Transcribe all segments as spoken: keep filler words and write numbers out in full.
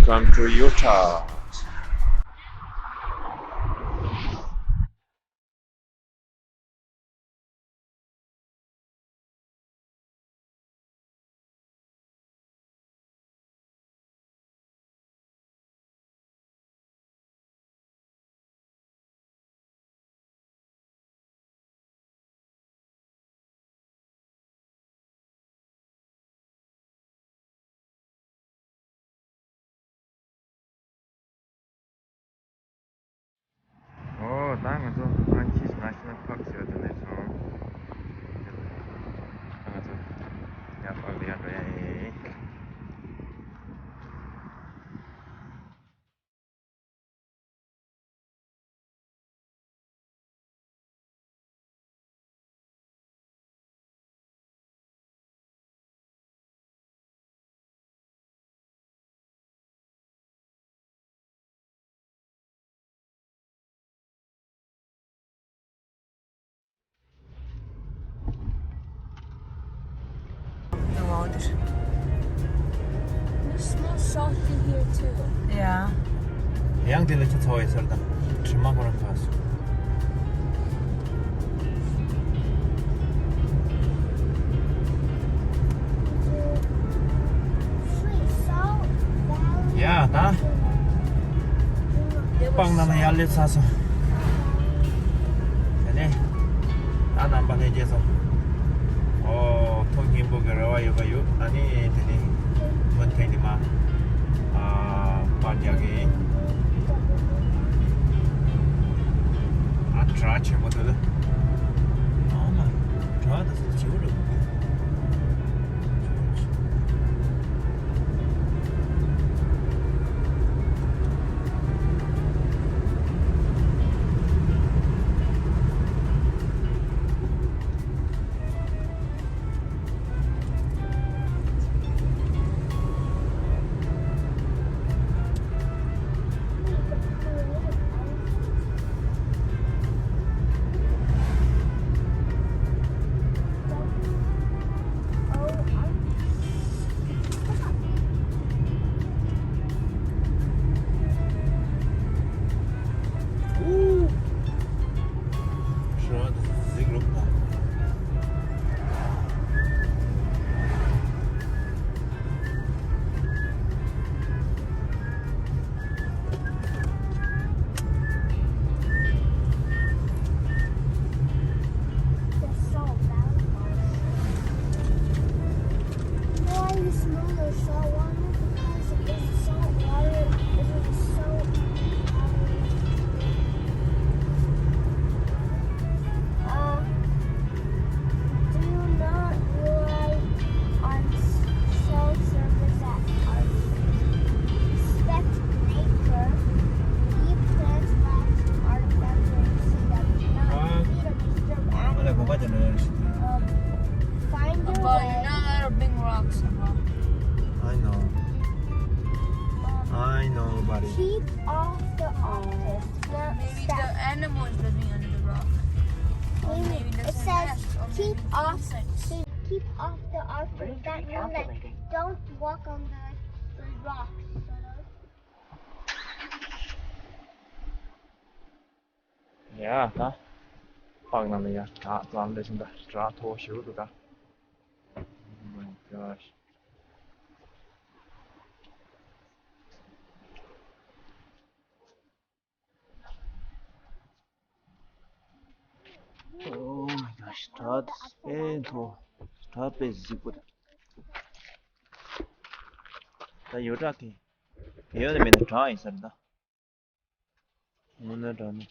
Welcome to Utah. ཨོ། ད་ང་ཚོ་ང་ཁྱི་ང་ཤི་ན་ཕག་ཟེར་བ་དེ་ནས་སོང་། ད་ང་ཚོ་ཡར་ཕག་ལ་ཡར་འགྲོ་ཡ་ཡིན། It smells salty here too. Yeah. ཡང་དེ་ལ་ཆུ་ཚ་བ་ཡོད་ས་རེད་ད། དྲི་མ་ཁོ་རང་ཁ་སོ། ཡ་ད། སྤང་ནང་ལ་ཡར་སླེབས་ཚར་སོང་། དེ་ནས་ད་རྣམ་པ་ལྷན་རྒྱས་ཚོ། ཨོ། ཐུགས་སྙིང་པོ་གི་རེ་བ་ཡོད་པ་ཡོད། ཨ་ནི་དེ་ནས་མུ་མཐུད་ནས་མར་ཨ་པར་རྒྱག་གི་ཡིན། ཨ་བྲག་ཆེན་པོ་འདུག་ལ། ཨ་མ། བྲག་དེ་ཚོ་བྱིའུ་འདྲ་པོ་འདུག Why you smell the salt water? Because it's salt water. This is salt water. Uh, Do you not realize on cell servers that are respect nature, we plants, plants, artifacts, and see that we not need to disturb animals. Um, find your way. But you're not allowed to bring rocks, huh? I know. Um, I know, buddy. Keep off the objects. Maybe the animal is living under the rock. Or maybe there's a nest, or maybe insects. Keep off, keep, keep off the artwork. That means that don't walk on the, the rocks. ཡ་ད། པགས་ནང་ལ་ཡ་བྲག་ཙམ་ལས་ཤིང་ད་བྲག་མཐོ་ཤོས་འདུག་ད། Oh my gosh. Oh my gosh, བྲག་དཔེ་མཐོ། བྲག་དཔེ་གཟིགས་པོ་རེད། ད་ཡོད་བྲག་གི། ཡོད་ནི་མེད་ན་བྲག་ཡིན་ས་རེད་ད། དངོས་གནས་བྲག་ནི།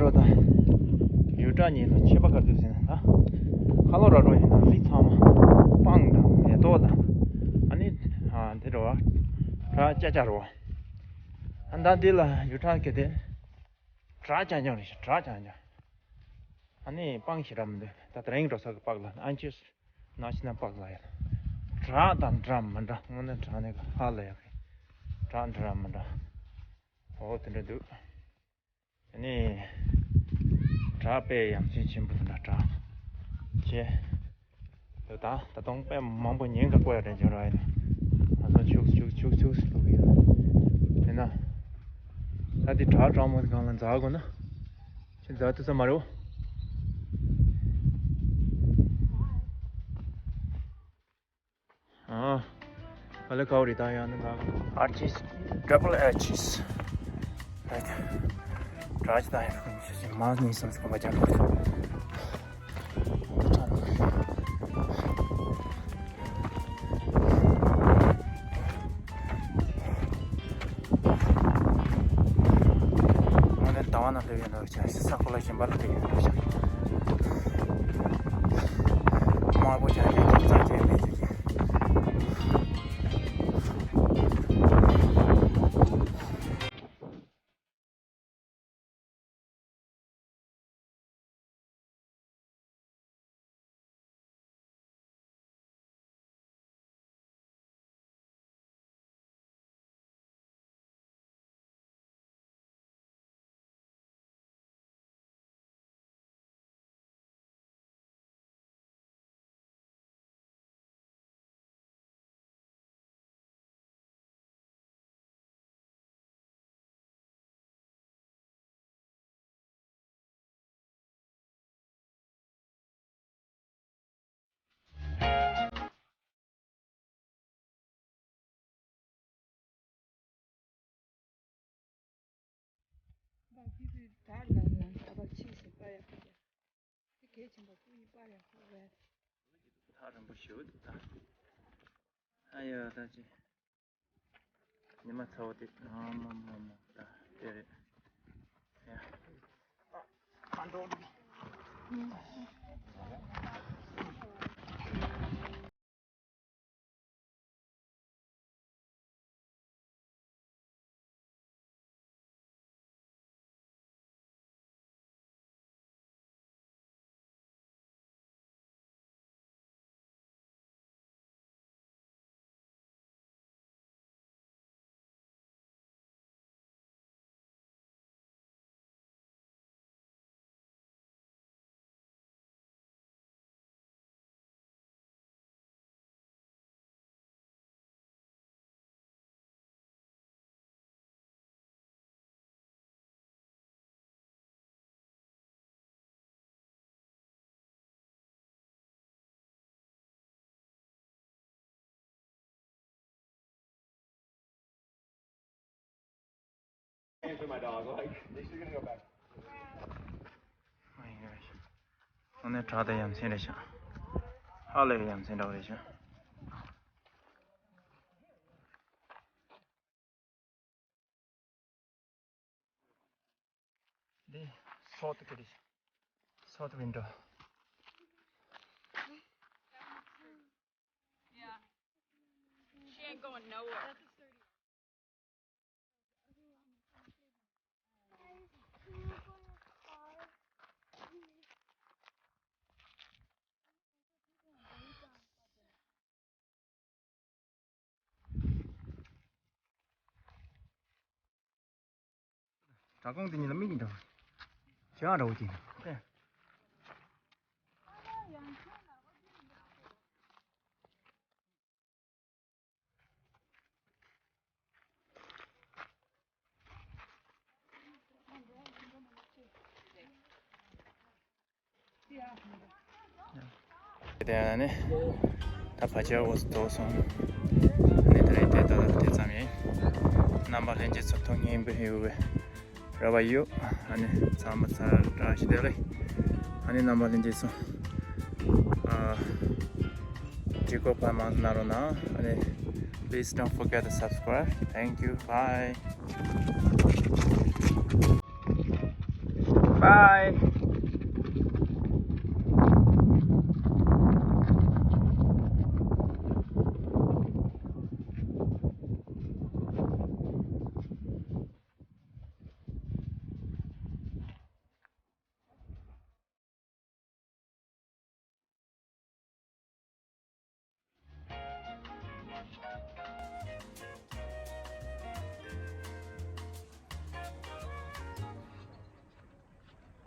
རོ་དང་ཡུལ་གྲུ་གཉིས་ལ་ཁྱད་པར་ག་རེ་འདུག་ཟེར་ན། ད་ཁ་ལོ་ར་རོ་ཡིན་ན་རི་ཚང་མ་སྤང་དང་མེ་ཏོག་དང་། ཨ་ནི་ཨ་འདི་རེད་བ། བྲག་ཅ་ཅ་རེད་བ། ཨ་ད་འདི་ལ་ཡུལ་གྲུ་གལ་ཏེ་བྲག་རྐྱང་རྐྱང་རེད་ཤག་བྲག་རྐྱང་རྐྱང་། ཨ་ནི་སྤང་ཞེ་དྲག་མི་འདུག་ད་དེ་རིང་འགྲོ་ས་གི་པགས་ལ་ཨན་ཅིས་ན་ཤི་ན་པགས་ལ་ཡ། བྲག་དང་འདྲ་མི་འདྲ། དངོས་གནས་བྲག་ནི་ག་ཧ་ལ་ཡ་གི། བྲག་འདྲ་མི་འདྲ། འོ་དེ་འདྲ་འདུག་ཨ་ནི། བྲག་དཔེ་ཡ་མཚན་ཆེན་པོ་འདྲ་བྲག་ཅེ། འདུག་ད་ད་དུང་དཔེ་མང་པོ་ཉིན་ག་བཀོད་ཡ་དྲན་བྱུང་ར་ཡིན། ང་ཚོ་ཆུག་ཆུག་ཆུག་ཆུག་ཟེར་འདུག་གི། དེ་ན་ད་དེ་བྲག་གྲང་མོ་སྒང་ལ་འཛེག་དགོས་ན་ཁྱེད་འཛེག་ཐུབ་ས་མ་རེད། ཨ། ག་ལེ་གའོ་རི་ད་ཡང་ནི་ང་ཨར་ཅིས་ཌབ་བལ་ཨེ་ཅིས། ཨེ། བྲག་ཅི་ད་ཡང་ཁོ་ཉི་ཤུ་ཞིག་མ་ནི་སམ་སྐོ་བ་ཅང་ཁོ། ང་ནི་ཟླ་བ་ན་སླེབས་ཡོད་འགྲོ། ཅང་ས་ཁོ་ལ་ཞིམ་པ་ལ་དེ་ཡོད་འགྲོ་ཅང་། དམར་པོ་ཅང་ཡོད་ཅིག་ཙག་ཅེ་མེད་ཅིག་གི། ཐག་རིང་པོ་ཞེ་པོ་འདུག་ད། ཨ་ཡ་ད་ཅི། ཉི་མ་ཚ་བོ་དེ་ཨ་མ་མ་མ་ད་དེ་རེད། ཡ། ཨ་འགྲོ། Answer my dog, like, they should gonna go back. Oh my gosh. ཨ་ནི་བྲག་དེ་ཡ་མཚན་རེད་ཤག་ཧ་ལས་ཡ་མཚན་འདྲ་བོ་རེད་ཤག་འདི་south གི་རེད། South window. Yeah. She ain't going nowhere. བྲག་ཁུང་འདི་གཉིས་ལ་མིག་འདྲ་བོ། བྱ་འདྲ་བོ་ཅིག་ཨེ། དེ་ནས་ད་ཕལ་ཆེར་འོ་ཙམ་སོང་། ཨ་ནི་ད་རེས་དེ་ད་དེ་ཙམ་ཡིན། རྣམ་པ་ལྷན་རྒྱས་ཚོ་ཐུགས་སྙིང་པོ་ཡོད་པའི་རེ་བ་ཡོད། ཨ་ནི་ཚང་མ་ཚར་བཀྲ་ཤིས་བདེ་ལེགས། ཨ་ནི་རྣམ་པ་ལྷན་རྒྱས་ཚོ། ཨ། བརྒྱུད་སྐུར་ཕར་མང་ཙམ་གནང་རོགས་གནང་། ཨ་ནི། Please don't forget to subscribe. Thank you. Bye. Bye.